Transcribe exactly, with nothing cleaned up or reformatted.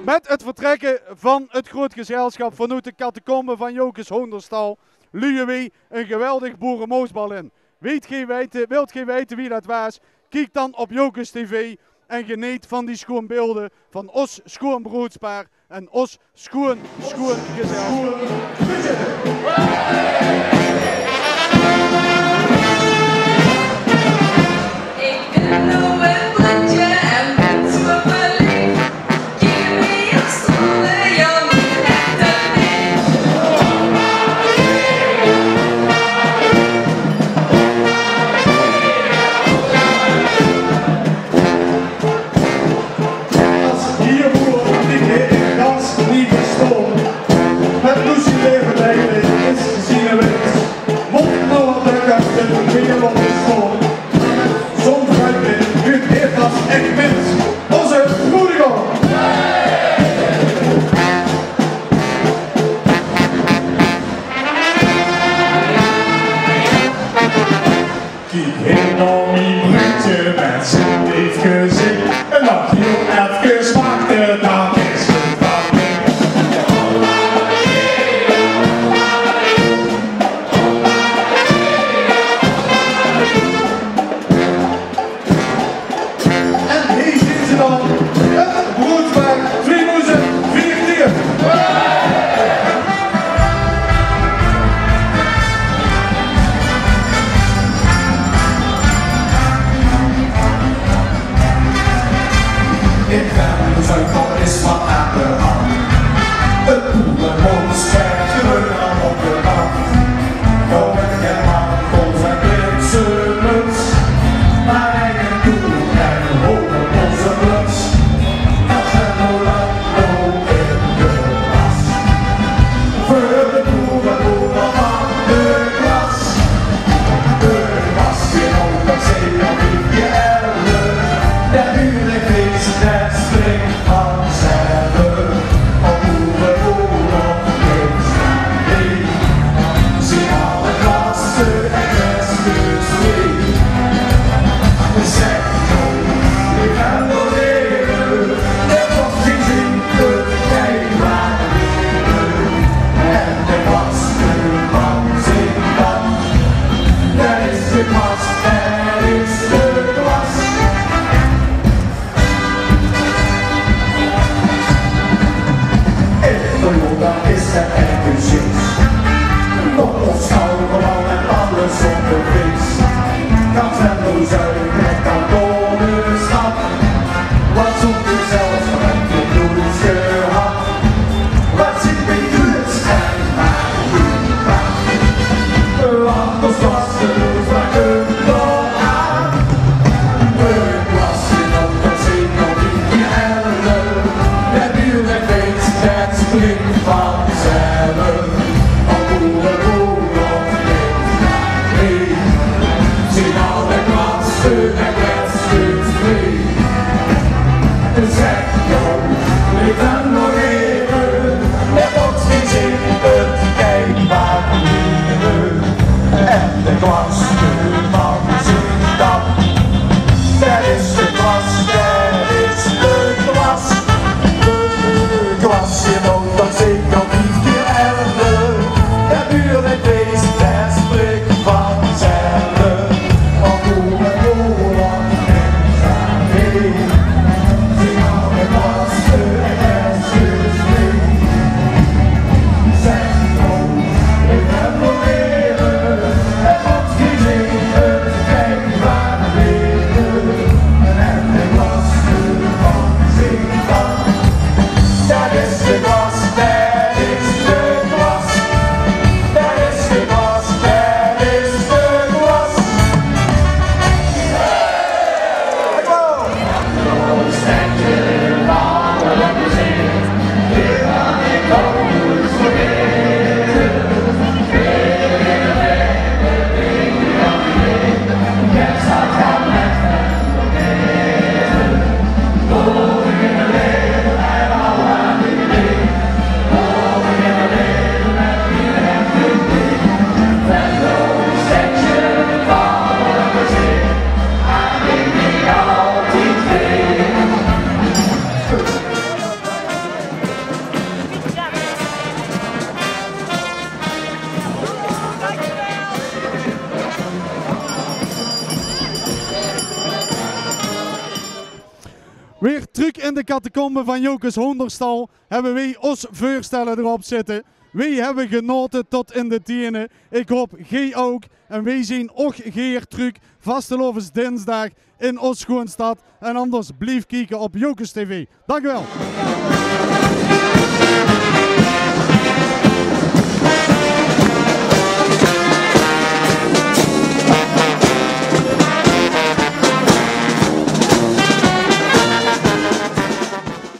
Mèt 't vertrèkke van 't groeët gezelsjap vanoet de catacombe van Jocus Hoonderstal luie weej 'n geweldig boeremoosbal in. Weejt geej weite, wiltj geej weite wie det waas? Kiek dan op Jocus TV en geneetj van die sjoeën beelde van ós sjoeën broedspaar en ós sjoeën, sjoeën gezelsjap. Ik bin noe 'n bruudje en bin zoe verleef. Kiek mich ins aan, jóng, het het neet. As hie boer, die heet gans neet verstaon. Het loesje leve deilen is zien wens. Mocht nog wat leuk as dit weer op de school. Zo'n vrouw bin, u heet as echt mens. Onze broedegom. Kiek hie nao mien bruudje mèt zien leef gezicht. En det hiel efkes wachte, dan is 't wat. En hie zien ze dan, 't broedspaar twieëdoezend veertien. In Venlo zuid, dao is wat aan de hand. 't Boeremoos steit groen op de rand. Dao wèlt geer maar onze prinsemuts. Maar eigen doel en hoog op onze muts. Dat Venlo lag nog in de was. Veur de boere, boere van de klas. De was weer op dat zeker. De buurt is net spring. In Toyota is het echt een zins. Op ons schouderbal en alles op de vins. Dat zijn rozuilen met kantoren stap. Wat zoekt u zelfs met de bloedje hap? Wat zit bij u het schijn? Want ons was de roes maar een. En de glasdeur van zien stap. Dao is de glas, dao is de glas. De glas, je woont toch zeker vief keer elf. De buurt is best druk vanzelf. Op hoe we hoe lang en gaan heen. Zien alle glazen en glasdeurs mee. Zeg, oh, ik ben proberen. Truuk in de catacombe van Jocus Hoonderstal hebbe weej os veurstelle d'rop zitte. Weej hebbe genaote tot in de tiene. Ik haop geej ouk. En weej zien och geer truuk vastelaovesdinsdaag in os schoeën stad. En anders blief kieke op Jocus TV. Dank uch wel.